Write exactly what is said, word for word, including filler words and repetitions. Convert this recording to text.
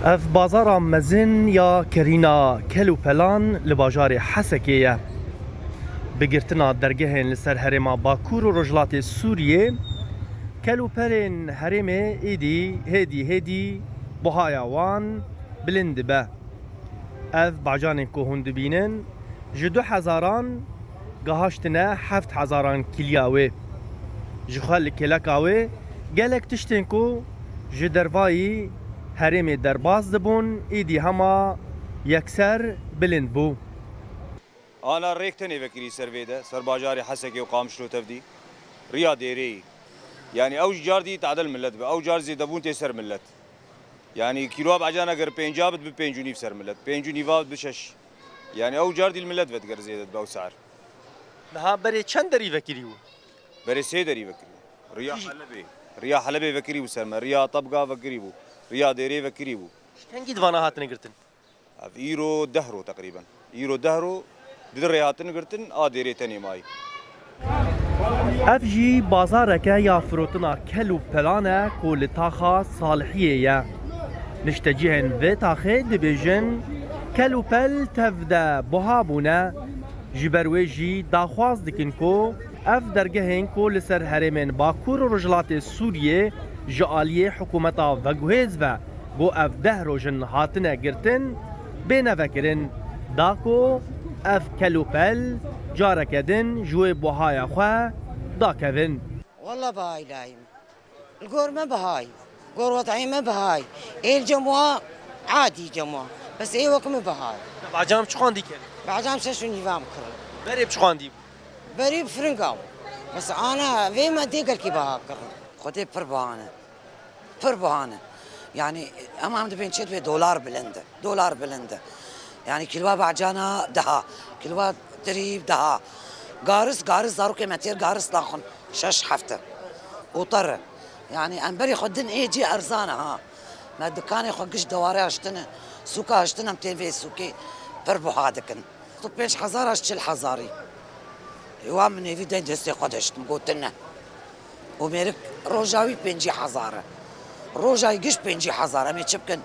Ev bazara mezin ya kirîna kel û pelan li bajarê Hesekê ye. Bi girtina dergehên li ser herêma Bakur û Rojhilatê Sûriyê, kel û pelên herêmê êdî hêdî hêdî buhaya wan bilind dibe. Ev bacanên ku hûn dibînin, ji du hezaran gihaştine heft hezaran kiliya wê. Ji xwe li kêleka wê gelek tiştên ku ji dervayî herêmê derbas dibûn, îdî hema yekser bilind bû. Ana rêk tenê vekirî ser vê de, ser bajarê Hesekê û Qamişlo tevdî. Riya dêreyî. Yani ew ji car dî tadel millet be. Ew car zêdebûn tê ser millet. Yani kîloa becana ger pênca bit bi pênc û nîv ser millet. Pênc û nîva bit bi şeş. Yani ew car dî li millet ve diger zêde dibe ew saer. Niha berê çend derî vekirî bû? Berê sê derî vekirî bû. Riya Helebê. Riya Helebê vekirî bû ser me. Riya Tebga vekirî bû. Riya Dêrê vekirî bû. Ji kengî di vana hatine girtin? Ev îro deh ro teqrîben. Îro deh ro di rê hatin girtin, a Dêrê tenê mayî. Ev jî bazareke ya firotina kel û pelan e ku li taxa Salihiyê ye. Niştecihên vê taxê dibêjin, kel û pel tev de buha bûne. Ji ber wê jî daxwaz dikin ku ev dergehên ku li ser herêmên Bakur û Rojhilatê Sûriyê ji aliyê hikûmeta veguhêz ve ku ev deh roj in hatine girtin, bêne vekirin, da ku ev kel û pel careke din ji wê buhaya xwe dakevin. Walla bihayî layîm. Li gor me bihayî. Gor wetayê me bihayî. Ê li cem wa adî cem wa. Bes ê wek me bihayî. Bacam çiqan dî ken? Bacam şeş û nîvam kirin. Berê bi çiqan dî bû? Berê bi firinga bû. Bes ana vê me dê gelkî biha kirin. Xwedê pir bihane. Pir buha ne. Yani em em dibên çêt wê dolar bilind e. Dolar bilind e. Yani kîlwa bacana daha. Kîlwa tirî daha. Garis, garis zarokê me têr garis naxwin. Şeş hefte. Otar e. Yani em berê xwe din ê cî erzan e ha. Me dikanê xwe giş deware haştine. Sûka haştin em tên vê sûkê pir buha dikin. Tu pênc hezar a çil hezarî. Ê wan min êvî dey destê xwe de ştim, gotin ne. Û mêrik roja wî pêncî hezar e. Roja wî giş pêncî hezar e. Em ê çi bikin?